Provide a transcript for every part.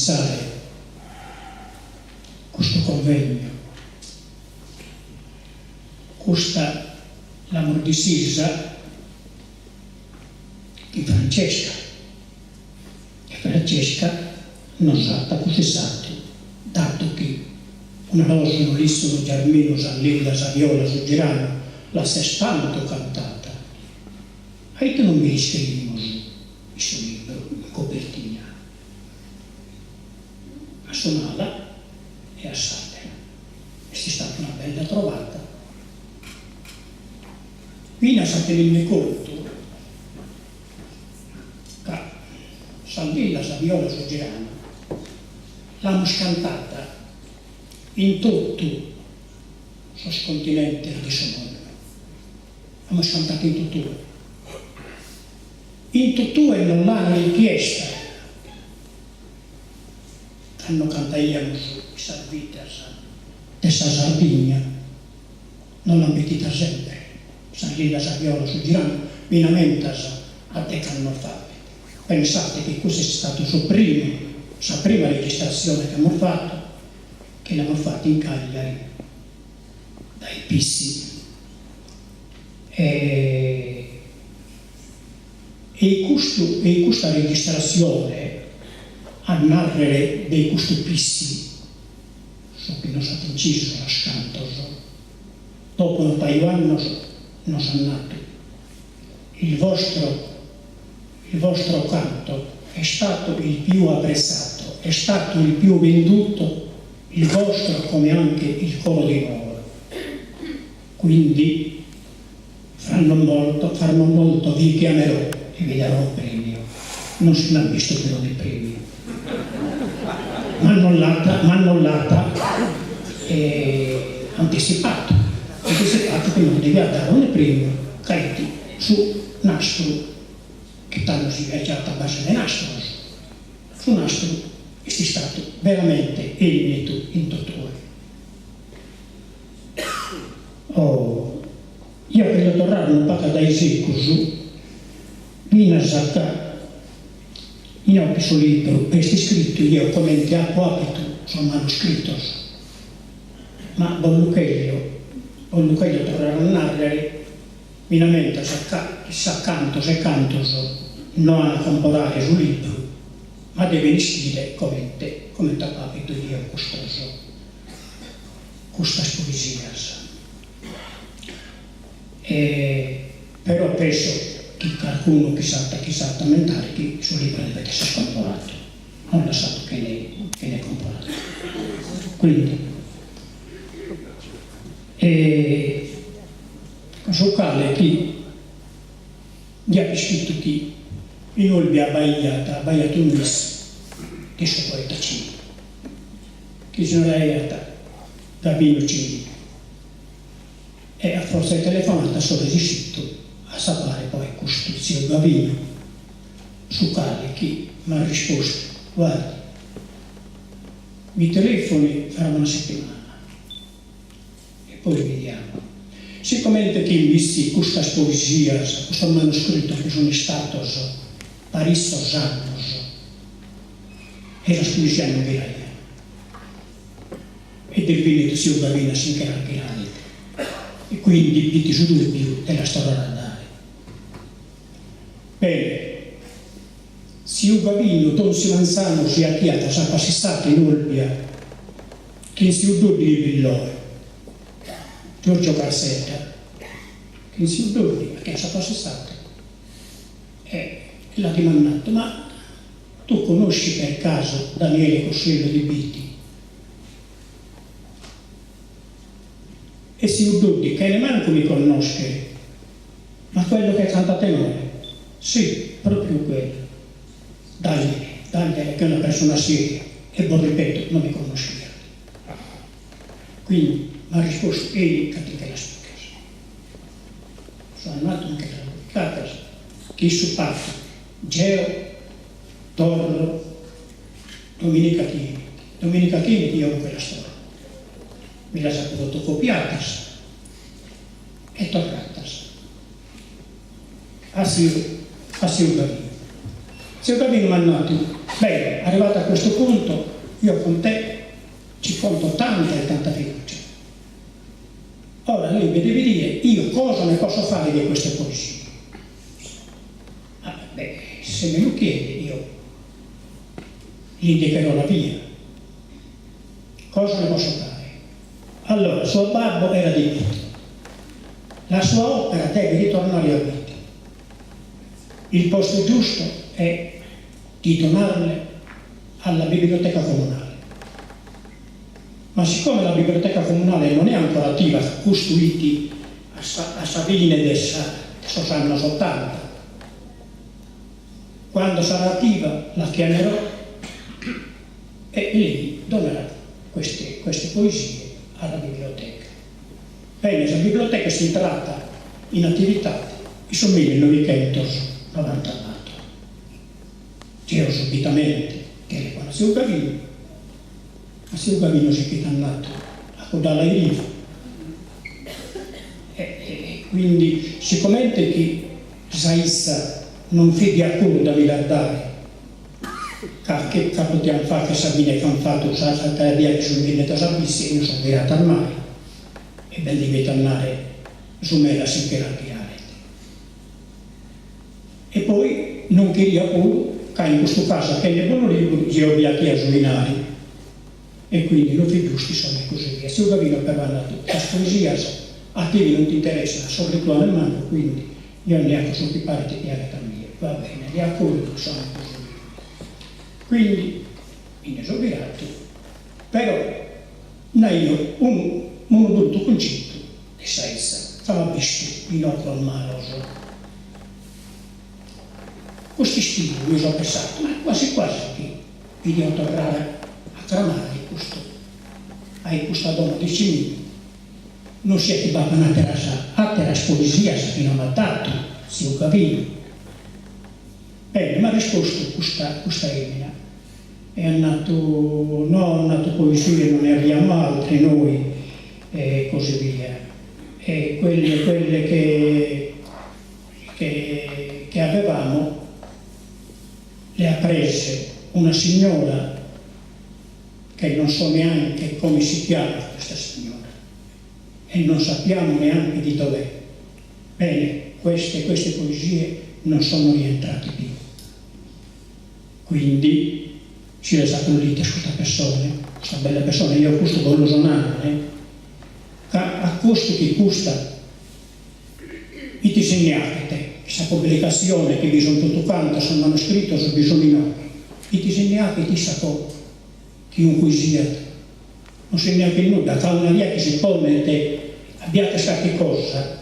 Cumintzare custu convegnu, custa l'amus decisa chin Francesca e Francesca nos at cussizadu, datu chi una rosa, unu lissu, unu giarminu, sa lilla, sa viola, su giranu, las tantu cantata, a ite non bi l'iscriimus in su libru, in copertina? A s'un'ala e a s'àtera. Est istada una bella trovada. Finas a teninde contu ca sa lilla, sa viola, su giranu l'amus cantada in totu sos continentes de su mundu. L'amus cantada in totue. In totue nos l'an richiesta cando cantaiamus in sas biddas de sa Sardigna, nos l'an petida semper, sa lilla, sa viola, su giranu, finamentas a dech'annos faghet. Pensate chi custu est istadu su primu, sa prima registratzione chi amus fatu, chi l'amus fata in Cagliari dae Pissi. E e custu e custa registrassione, a nàrrere de custu Pissi, su chi nos at incisu sos cantos, dopo unu paju annos nos at natu, Il vostro il vostro canto è stato il più apprezzato, è stato il più venduto, il vostro come anche il coro di Nuoro. Quindi fra non molto, fra non molto vi chiamerò e vi darò un premio. Non si nd'at bistu però de premiu. Ma non l'at, ma non l'at antizipadu, antizipadu chi nos deviat dare unu premiu ca 'it su nastru, chi tando si viaggiat a base de nastros, su nastru est istadu veramente 'ennidu in totue. Oh, eo cherjo torrare unu pagu a dae segus, finas a ca inoghe su libru est iscritu jeo comente apo apitu sos manuscritos, ma bos lu cherjo, bos lu cherjo torrare a narrere, finamentas ca chissà cantos e cantos no an a comporare su libru, ma deven ischire comente, comente apo apitu jeo custos custas poesias. E però penso chi carcunu chi s'at chi s'at ammentare chi su libru devet esser comporadu, non lassadu chene chene comporadu. Quindi e su cale chi diat iscritu chi in Olbia b'aiat b'aiat unu missu de su poeta Cini. chi si naraiat Gavinu Cini, e a fortza 'e telefonatas so resissitu a atzapare poi custu tziu Gavinu, su cale chi m'at rispostu, guardi, mi telefoni fra una settimana e poi vediamo. Sicomente chi missi custas poesias, custos manuscritos bi sun istados paritzos annos, E sas poesias non ghiraian. E est bennidu tziu Gavinu a si nche las ghirare. E quindi b'it su dubbiu de las torrare a dare. Bene, tziu Gavinu donzi manzanu si 'achiat sa passizada in Olbia chin tziu Doddi de Billoe, Giorgio Carzedda, chin tziu Doddi 'achiat sa passizada e l'at dimandadu, ma Tu conosci per caso Daniele Cossello di Bitti? E tziu Doddi chene mancu mi connoschere, ma quello che canta tenore? Si, propriu quello. Dagliele, dagliele che è una persona seria e bos ripeto non mi connoschiat. Quindi m'at rispostu eni ca ti nche las picas. So andatu nche las picadas chin su patu Jeo torro dominica chi 'enit, dominica chi 'enit jeo nche las torro. Mi las apo fotocopiadas e torradas a tziu a tziu Gavinu. Tziu Gavinu m'at natu. Bene, arrivato a questo punto, io con te ci conto tanta e tanta fiducia. Ora lei mi deve dire io cosa ne posso fare di queste poesie. Ah, beh, se me lo chiede io gli indicherò la via. Cosa ne posso fare? Allora, suo babbo era di Bitti. La sua opera deve ritornare a Bitti. Il posto giusto è di donarle alla biblioteca comunale. Ma siccome la biblioteca comunale non è ancora attiva, custu 'it a sa a sa fine de sa de sos annos otanta, quando sarà attiva la chiamerò e lei donerà queste queste poesie alla biblioteca. Bene, sa biblioteca est intrata in attivitade in su millenoighentos novantabattor. Geo subitamente telefono a tziu Gavinu, ma tziu Gavinu si ch'it andatu a cudd'ala 'e riu e quindi sicomente chi sa 'izza non fit de acordu a mi las dare ca ca potian fagher sa fine ch'an fatu s'atera bia chi sun bennidas a Bitzi e non sun ghiradas mai e ben deviat andare su mere a si nche las ghiaret. E poi non cheria puru ca in custu casu achende bonu liburu geo bi achia su 'inari e quindi non fit giustu insomma e così via. Tziu Gavinu però at natu sas poesias a tibi non t'interessant, sorri tua nemmancu, quindi eo nde aco su chi paret e piaghet a mie. Va bene, de acordu insomma e così via. Quindi mi nde so ghiratu, però nd'aio unu unu bruttu cuncettu de sa 'izza, ca m'at bistu in ocros malos. Cust'istiu mi so pessatu, ma quasi quasi chi bi dio torrare a cramare a custu a custa domo de Ciminu, non siat chi b'apan ateras ateras poesias chi non m'at datu tziu Gavinu. Bene, m'at rispostu custa custa 'emina e at natu, no, at natu poesie non ne abbiamo altre noi e così via e quelle quelle che che che avevamo le ha prese una signora che non so neanche come si chiama questa signora e non sappiamo neanche di dov'è. Bene, queste queste poesie non sono rientrate più. Quindi si las at collidas custa pessone, custa bella pessone, eo custu bos lu so nande, eh, ca a costu chi custa Ite si nde achet chi sa publicassione chi bi sun totu cantos sos manuscritos bi sun inoghe? Ite si nde achet issa po chiunque siat? Non si nde achet nudda, ca una bia chi si ponet a bi acher carchi cosa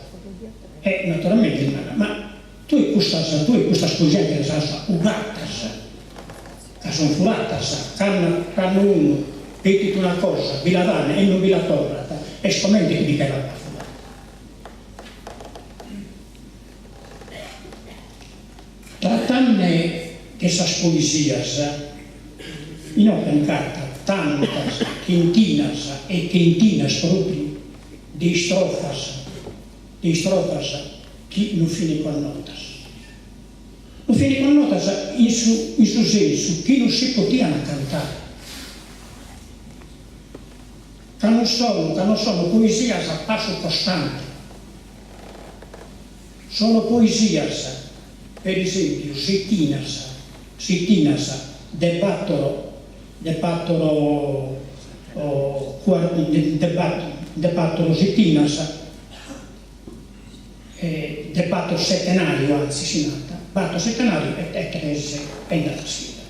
e naturalmente li narat, ma tue custas tue custas poesias nche las as 'ugatas, ca sun furatas, cando cando unu pedit una cosa bi la dan e non bi la torrat, est comente chi bi che l'apat furada. Tratande de sas poesias, inoghe nch'at tantas chentinas e chentinas pròpriu de istrofas, de istrofas chi non fin connotas. Non fin connotas in su in su sensu chi non si potian cantare. Ca non sono, ca non sono poesias a passu costante. Sono poesias, per esèmpiu, setinas, setinas de bàtoro, de bàtoro de de bàtoro setinas, de bàtoro setenàriu, antzis si nat, bàtoro setenàriu e tres endacasilla.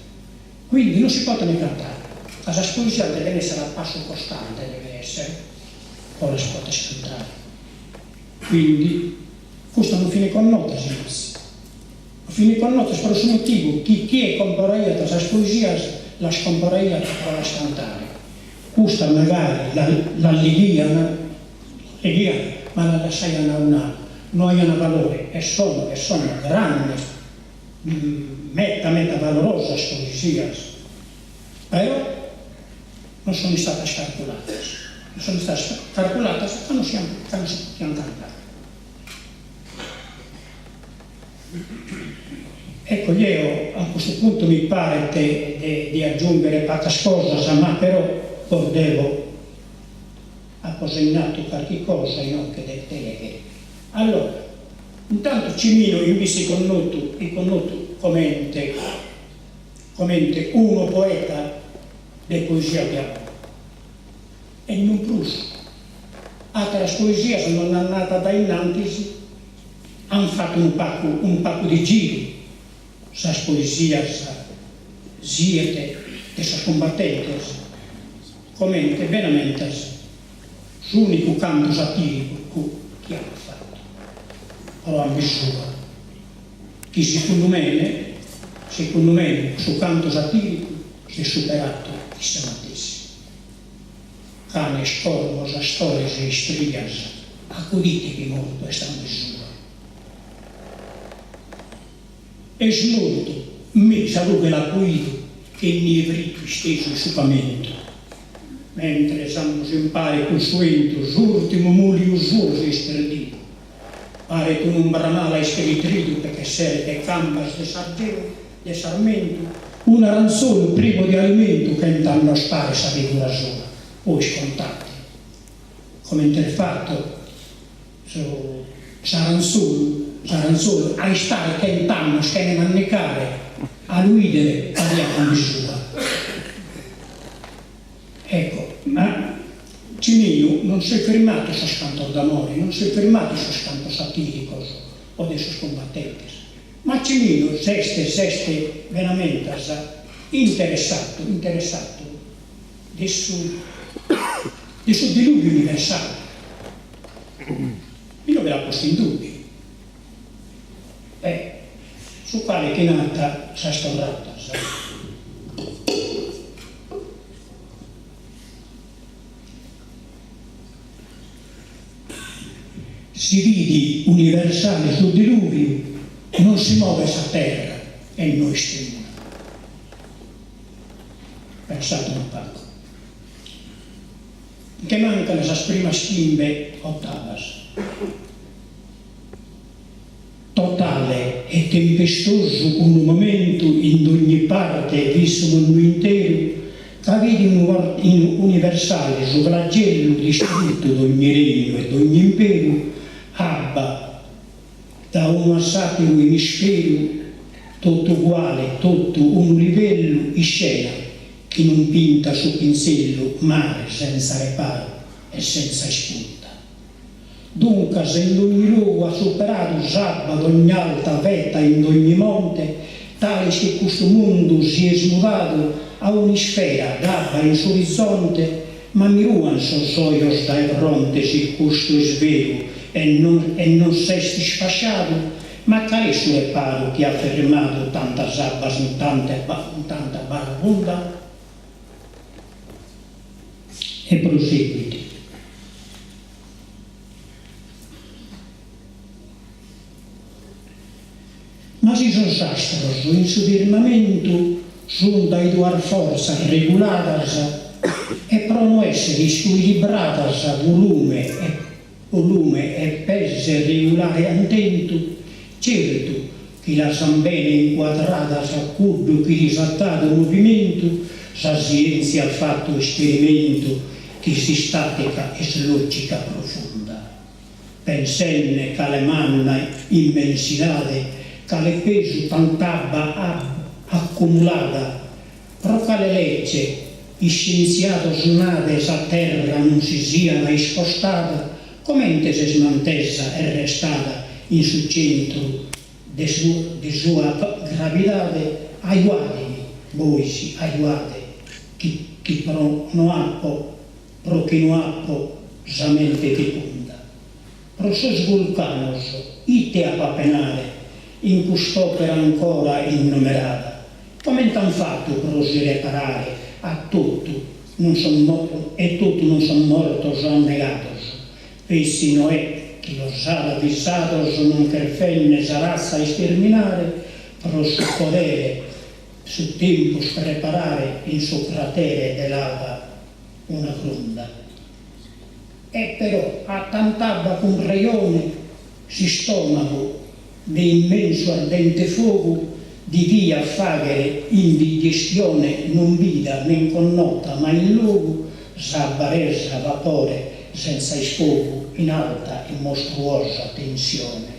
Quindi non si poten cantare, ca sas poesias deven essere a passu costante, deven essere, po las poter cantare. Quindi custas non fin connotas in Bitzi. Non fin connotas pro su motivu chi chie comporaiat sas poesias las comporaiat pro las cantare. Custas magari las lighian, lighian, ma las lassaian a un'ala, no aian valore e sono e sono grandes meta meta valorosas poesias, però non sono istadas carculadas, non sono istadas carculadas ca non si ca non si potian cantare. Ecco, jeo a custu puntu mi paret de de agiunghere pagas cosas, ma però bos devo, apo segnatu carchi cosa inoche de de leghere. Allora, intantu Cimino imbissi connotu, fit connotu comente comente unu poeta de poesia de amore. E non prus. Àteras poesias non nd'ant dae innantis, ant fatu unu pagu unu pagu de giru sas poesias siet de sos cumbatentes comente benamentas s'ùnicu cantu satìricu chi apo fatu pro Ambisua, chi segundu mene segundu mene su cantu satìricu s'est superatu isse matessi. Canes, corbos, astores e istrias, acudite chi mortu est Ambisua. Est mortu, mi sa rughe l'apo 'idu che nie fritu istesu in su pamentu, mentres ambos impare cun su 'entu s'urtimu mùliu suo s'est perdidu. Paret un'umbra mala ispelitridu che ch'esseret de cambas de sargeu, de sarmentu, un'aranzolu privu de alimentu chent'annos paret sa figura sua. 'Ois contate comente est fatu su s'aranzolu, s'aranzolu a istare chent'annos chene mannicare, a lu 'idere pariat Ambisua. Ecco, ma Ciminu non s'est firmatu a sos cantos d'amore, non s'est firmatu a sos cantos satiricos o de sos cumbatentes, ma Ciminu s'est s'est benamentas interessatu interessatu de su de su diluviu universale. Inoghe l'at postu in dubbiu. E su cale chi nat sas torradas. Si fit universale su dilùviu, non si movet sa terra e no est una. Pensade unu pagu. Nche mancan sas primas chimbe otavas. Totale e tempestosu unu momentu in dogni parte fit su mundu interu, ca fit universale su flagellu distruttu dogni regnu e dogni imperu, abba da unu a s'ateru emisferu totu uguale totu unu livellu iscena chi non pintat su pinzellu mare senza reparu e senza ispunta. Duncas in dogni logu at superadu s'abba dogn'alta veta in dogni monte, tales chi custu mundu si est mudadu a un'isfera d'abba in s'orizonte, ma mi ruan sos ojos dae fronte si custu est veru e non e non s'est isfasciadu, ma cal'est su reparu chi at fermadu tantas abbas in tanta in tanta barabunda? E proseguit. Ma si sos astros in su firmamentu sunt dae duas fortzas reguladas e pro no èssere iscuilibradas volume e volume e pese regulare an tentu, certu chi las an bene incuadradas cuddu chi lis at dadu movimentu, sa sièntzia at fatu esperimentu chi s'istatica est logica profunda. Pensende cale manna immensidade, cale pesu tant'abba accumulada, pro cale legge, iscientziados nade sa terra non si siat ispostada, comente s'est mantesa e restada in su centru de su de sua gravidade, ajuademi, bois ajuade, chi chi pro no apo pro chi no apo sa mente fecunda. Pro sos vulcanos ite apo a penare in cust'opera ancora innumerada? Comente an fatu pro si reparare a totu non son e totu non son mortos annegados? Petzi Noè chi los at avisados non cherfende sa ratza isterminare pro su podere su tempus preparare in su cratere de lava una grunda. E però a tant'abba cun rejone s'istòmagu. De immensu ardente fogu diviat fagher indigestione non bida nen connota mai in logu s'abba resa a vapore senza isfogu in alta e mostruosa tensione.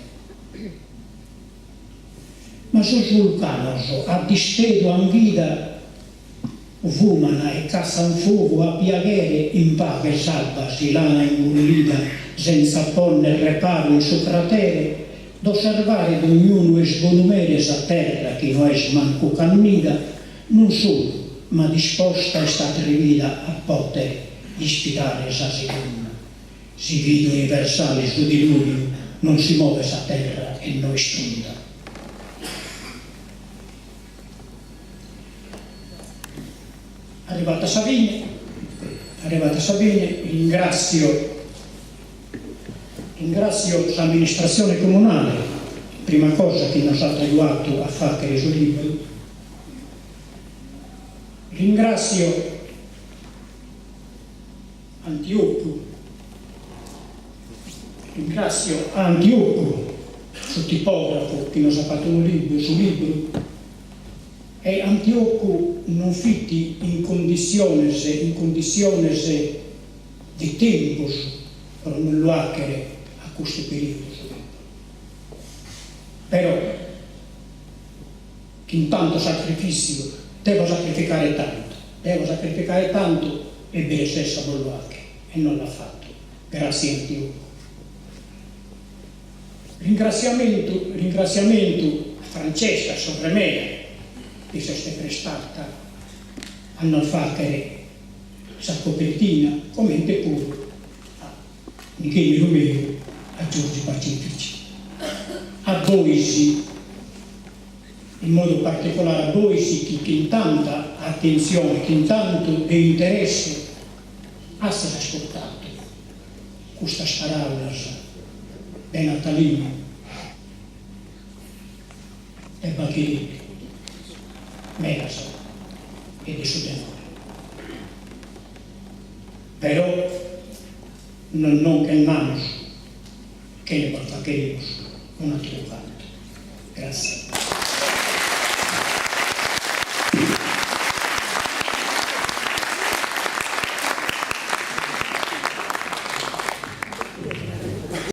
Ma sos vulcanos a dispedu an vida Fuman e catzan fogu a piaghere in paghe s'abba si l'ana ingullida senza ponner reparu in su cratere d'osservare dognunu est bonu mere sa terra chi no est mancu cannida non solu ma disposta est atrivida a poter isfidare sa segunda si fit universale su diluviu non si movet sa terra e no est tunda. Arrivata a sa fine, arrivata a sa fine, ringrassio ringrassio s'amministratzione comunale, prima cosa chi nos at ajuatu a fàghere su libru, ringrassio Antiocu, ringrassio a Antiocu, su tipògrafu chi nos at fatu unu libru, su libru, e Antiocu non fit in condissiones, in condissiones de tempus pro nos lu 'achere a custu periodu su libru. Però chin tantu sacrifissiu devo sacrificare tantu, devo sacrificare tantu e bi resesso a bos lu 'achere e nos l'at fatu. Grassie Antiocu. Ringrassiamentu ringrassiamentu a Francesca, sorre mea, chi s'est prestata a nos fàghere sa copertina, comente puru a Micheli Romeu, a Giorgio Pacifici. A bois, in modu particolare a bois chi chin tanta atentzione, chin tantu de interessu azis ascurtadu custas paràulas de Natalinu e Bachiliddu meas e de su tenore. Però nos non ch'andamus chene bos fàghere un'àteru cantu. Gràtzias.